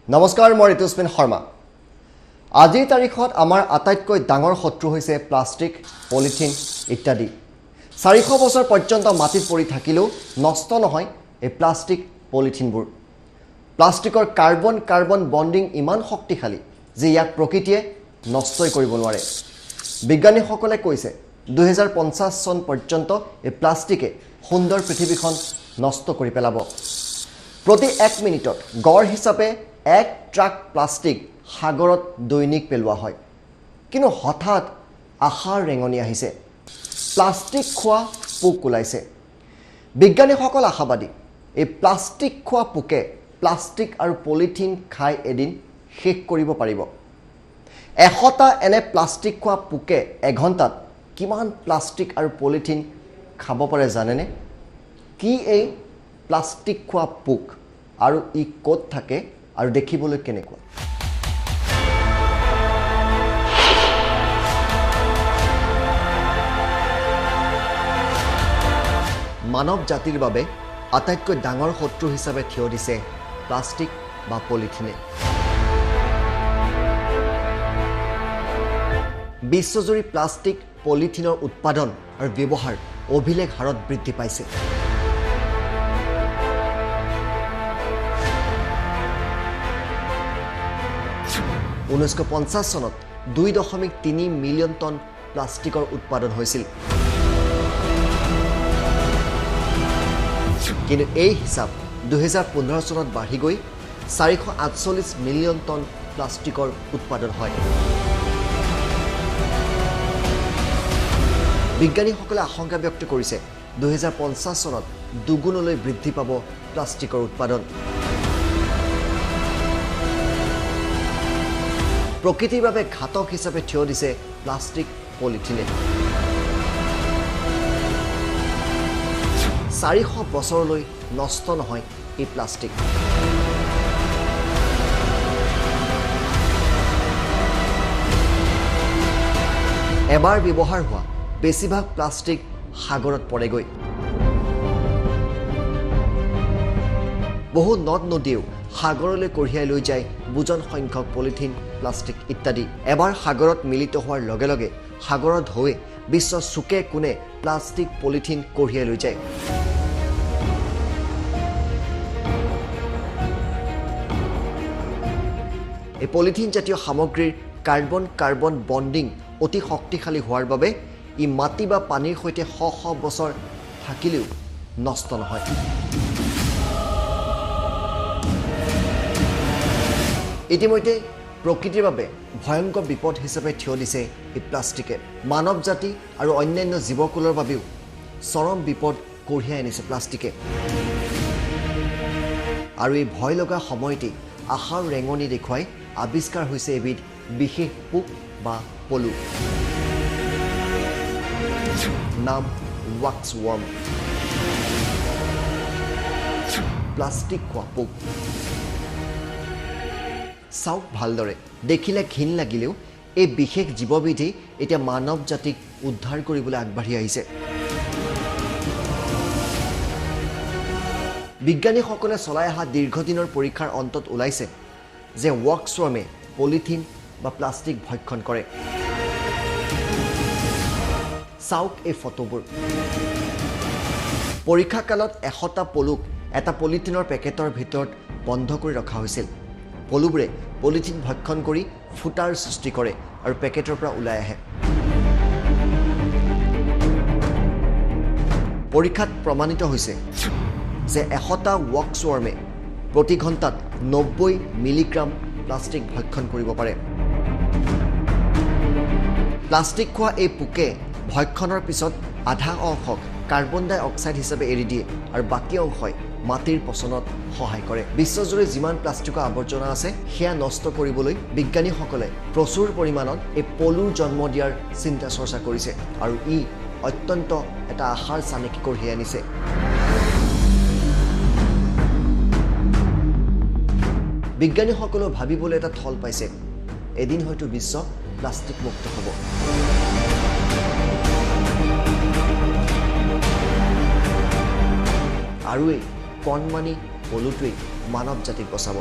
নমস্কাৰ, মই ঋতুস্মিন শৰ্মা। আজিৰ তাৰিখত আমাৰ আটাইতকৈ ডাঙৰ শত্ৰু হৈছে প্লাষ্টিক, পলিথিন ইত্যাদি। 400 বছৰ পৰ্যন্ত মাটিত পৰি থাকিলেও নষ্ট নহয় এই প্লাষ্টিক পলিথিনবোৰ। প্লাষ্টিকৰ কাৰ্বন কাৰ্বন বণ্ডিং ইমান শক্তিশালী যে ইয়াক প্ৰকৃতিয়ে নষ্টই কৰিব নোৱাৰে। বিজ্ঞানীসকলে কৈছে 2050 চন পৰ্যন্ত এই প্লাষ্টিকে সুন্দৰ পৃথিৱীখন নষ্ট কৰি পেলাব। প্ৰতি 1 মিনিটত গড় হিচাপে 1 ট্ৰাক প্লাষ্টিক সাগৰত দৈনিক পেলোৱা হয়। কিন্তু হঠাৎ আশাৰ ৰেঙনি আহিছে, প্লাষ্টিক খোৱা পোক ওলাইছে। বিজ্ঞানীসকল আশাবাদী, এই প্লাষ্টিক খোৱা পোকে প্লাষ্টিক আৰু পলিথিন খাই এদিন শেষ কৰিব পাৰিব। 100টা এনে প্লাষ্টিক খোৱা পোকে এঘণ্টাত কিমান প্লাষ্টিক আৰু পলিথিন খাব পাৰে জানেনে? কি এই প্লাষ্টিক খোৱা পোক আৰু ই ক'ত থাকে আৰু দেখিবলৈ কেনেকুৱা? মানৱ জাতিৰ বাবে আটাইতকৈ ডাঙৰ শত্ৰু হিচাপে থিয় দিছে প্লাষ্টিক বা পলিথিনে। বিশ্বজুৰি প্লাষ্টিক পলিথিনৰ উৎপাদন আৰু ব্যৱহাৰ অভিলেখ হাৰত বৃদ্ধি পাইছে। 1950 চনত 2.3 মিলিয়ন টন প্লাষ্টিকৰ উৎপাদন হৈছিল। কিন্তু এই হিচাপ 2015 চনত বাঢ়ি গৈ 448 মিলিয়ন টন প্লাষ্টিকৰ উৎপাদন হয়। বিজ্ঞানীসকলে আশংকা ব্যক্ত কৰিছে 2050 চনত দুগুণলৈ বৃদ্ধি পাব প্লাষ্টিকৰ উৎপাদন। প্ৰকৃতিৰ বাবে ঘাতক হিচাপে থিয় দিছে প্লাষ্টিক পলিথিনে। 400 বছৰলৈ নষ্ট নহয় এই প্লাষ্টিক। এবাৰ ব্যৱহাৰ হোৱা বেছিভাগ প্লাষ্টিক সাগৰত পৰেগৈ। বহু নদ নদীয়েও সাগৰলৈ কঢ়িয়াই লৈ যায় বুজন সংখ্যক পলিথিন, প্লাষ্টিক ইত্যাদি। এবাৰ সাগৰত মিলিত হোৱাৰ লগে লগে সাগৰৰ ঢৌৱে বিশ্বৰ চুকে কোণে প্লাষ্টিক পলিথিন কঢ়িয়াই লৈ যায়। এই পলিথিন জাতীয় সামগ্ৰীৰ কাৰ্বন কাৰ্বন বণ্ডিং অতি শক্তিশালী হোৱাৰ বাবে ই মাটি বা পানীৰ সৈতে শ শ বছৰ থাকিলেও নষ্ট নহয়। ইতিমধ্যে প্ৰকৃতিৰ বাবে ভয়ংকৰ বিপদ হিচাপে থিয় দিছে এই প্লাষ্টিকে। মানৱ জাতি আৰু অন্যান্য জীৱকুলৰ বাবেও চৰম বিপদ কঢ়িয়াই আনিছে প্লাষ্টিকে। আৰু এই ভয় লগা সময়তেই আশাৰ ৰেঙনি দেখুৱাই আৱিষ্কাৰ হৈছে এবিধ বিশেষ পোক বা পলু, নাম ৱাক্স ৱৰ্ম, প্লাষ্টিক খোৱা পোক। চাওক ভালদৰে, দেখিলে ঘিণ লাগিলেও এই বিশেষ জীৱবিধেই এতিয়া মানৱ জাতিক উদ্ধাৰ কৰিবলৈ আগবাঢ়ি আহিছে। বিজ্ঞানীসকলে চলাই অহা দীৰ্ঘদিনৰ পৰীক্ষাৰ অন্তত ওলাইছে যে ৱাক্স ৱৰ্মে পলিথিন বা প্লাষ্টিক ভক্ষণ কৰে। চাওক এই ফটোবোৰ। পৰীক্ষাকালত 100টা পলুক এটা পলিথিনৰ পেকেটৰ ভিতৰত বন্ধ কৰি ৰখা হৈছিল। পলুবোৰে পলিথিন ভক্ষণ কৰি ফুটাৰ সৃষ্টি কৰে আৰু পেকেটৰ পৰা ওলাই আহে। পৰীক্ষাত প্ৰমাণিত হৈছে যে 100টা ৱাক্স ৱৰ্মে প্ৰতি ঘণ্টাত 90 মিলিগ্ৰাম প্লাষ্টিক ভক্ষণ কৰিব পাৰে। প্লাষ্টিক খোৱা এই পোকে ভক্ষণৰ পিছত আধা অংশক কাৰ্বন ডাই অক্সাইড হিচাপে এৰি দিয়ে আৰু বাকী অংশই মাটিৰ পচনত সহায় কৰে। বিশ্বজুৰি যিমান প্লাষ্টিকৰ আৱৰ্জনা আছে সেয়া নষ্ট কৰিবলৈ বিজ্ঞানীসকলে প্ৰচুৰ পৰিমাণত এই পলুৰ জন্ম দিয়াৰ চিন্তা চৰ্চা কৰিছে আৰু ই অত্যন্ত এটা আশাৰ চানেকি কঢ়িয়াই আনিছে। বিজ্ঞানীসকলেও ভাবিবলৈ এটা থল পাইছে, এদিন হয়তো বিশ্ব প্লাষ্টিক মুক্ত হ'ব। আৰু এই কণমানি পলুটোৱেই মানৱ জাতিক বচাব।